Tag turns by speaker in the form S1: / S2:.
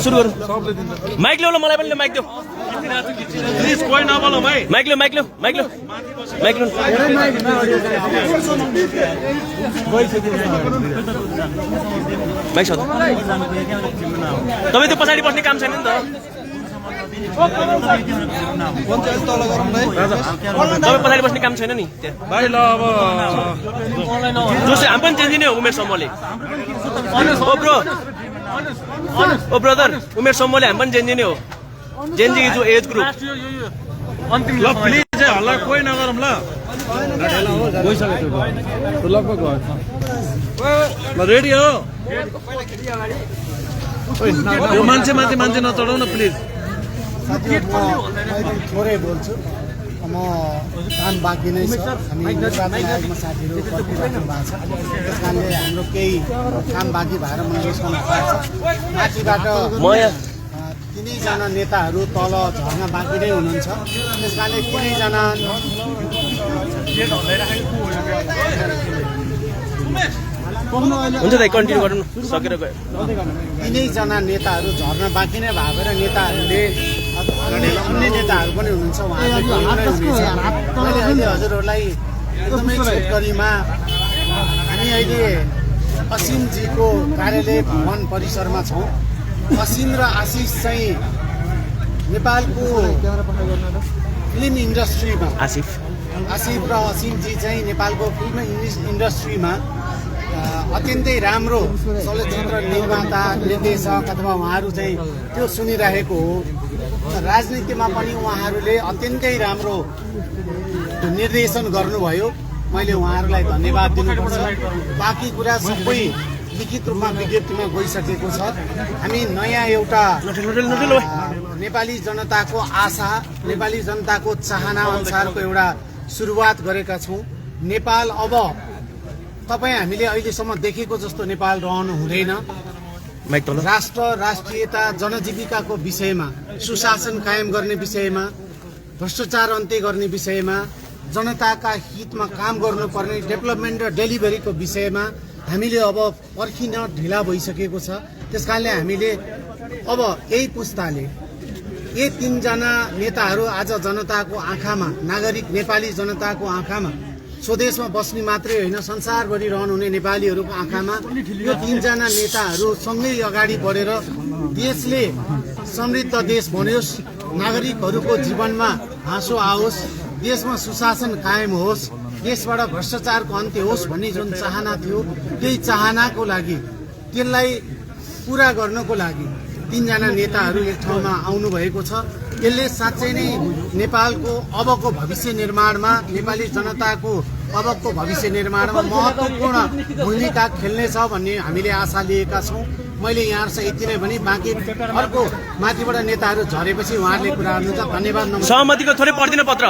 S1: सुरु गरौँ माइक ल्याउ ल मलाई पनि माइक देऊ
S2: प्लिज कोही नबोल भाइ
S1: माइक ल्याउ माइक ल्याउ माइक ल्याउ माइक ल्याउ माइक छ तपाईँ त्यो पछाडि बस्ने काम छैन नि त तपाईँ पछाडि बस्ने काम छैन नि त्यहाँ
S2: भाइ ल अब
S1: जोस हामी पनि चेन्ज नै हो उमेर समूहले ओ ब्रदर उमेर समूहले हामी पनि चेन्ज नै हो जेनजी जो एज ग्रुप
S2: अन्तिम ल प्लिज हल्ला कोही नगरौँ ल लगभग ल रेडी हो यो मान्छे माथि मान्छे नचढाउ न प्लिज
S3: थोरै बोल्छु म काम बाँकी नै छ हामी निर्वाचनमा साथीहरू पर्खिराख्नु भएको छ त्यस कारणले हाम्रो केही काम बाँकी भएर म निस्कन पाएको छ माथिबाट तिनैजना नेताहरू तल झर्न बाँकी नै हुनुहुन्छ त्यस कारणले तिनैजना
S1: हुन्छ दाइ कन्टिन्यू गर्नु सकेर गयो
S3: तिनैजना नेताहरू झर्न बाँकी नै भएर नेताहरूले अन्य नेताहरू पनि हुनुहुन्छ उहाँहरूले मैले अहिले हजुरहरूलाई एकदमै छोटकरीमा हामी अहिले असिमजीको कार्यालय भवन परिसरमा छौँ। असिम र आशिष चाहिँ नेपालको फिल्म इन्डस्ट्रीमा आसिफ र असिमजी चाहिँ नेपालको फिल्म इन्डस्ट्रीमा अत्यन्तै राम्रो चलचित्र निर्माता निर्देशक अथवा उहाँहरू चाहिँ त्यो सुनिरहेको हो। राजनीतिमा पनि उहाँहरूले अत्यन्तै राम्रो निर्देशन गर्नुभयो। मैले उहाँहरूलाई धन्यवाद दिनुपर्छ। बाँकी कुरा सबै लिखित रूपमा विज्ञप्तिमा गइसकेको छ। हामी नयाँ एउटा नेपाली जनताको आशा नेपाली जनताको चाहना अनुसारको एउटा सुरुवात गरेका छौँ। नेपाल अब तपाईँ हामीले अहिलेसम्म देखेको जस्तो नेपाल रहनु हुँदैन। राष्ट्र राष्ट्रियता जनजीविकाको विषयमा सुशासन कायम गर्ने विषयमा भ्रष्टाचार अन्त्य गर्ने विषयमा जनताका हितमा काम गर्नुपर्ने डेभलपमेन्ट र डेलिभरीको विषयमा हामीले अब पर्खिन ढिला भइसकेको छ। त्यसकारणले हामीले अब यही पुस्ताले यी तीनजना नेताहरू आज जनताको आँखामा नागरिक नेपाली जनताको आँखामा स्वदेशमा बस्ने मात्रै होइन संसारभरि रहनुहुने नेपालीहरूको आँखामा यो तीनजना नेताहरू सँगै अगाडि बढेर देशले समृद्ध देश बन्योस्, नागरिकहरूको जीवनमा हाँसो आओस्, देशमा सुशासन कायम होस्, देशबाट भ्रष्टाचारको अन्त्य होस् भन्ने जुन चाहना थियो त्यही चाहनाको लागि त्यसलाई पुरा गर्नको लागि तीनजना नेताहरू एक ठाउँमा आउनुभएको छ। यसले साँच्चै नै नेपालको अबको भविष्य निर्माणमा नेपाली जनताको अबको भविष्य निर्माणमा महत्त्वपूर्ण भूमिका खेल्नेछ भन्ने हामीले आशा लिएका छौँ। मैले यहाँहरुसँग यति नै भने बाँकी अर्को माथिबाट नेताहरू झरेपछि उहाँहरूले कुरा गर्नुहुन्छ। धन्यवाद।
S1: सहमतिको थोरै पढ्दिन पत्र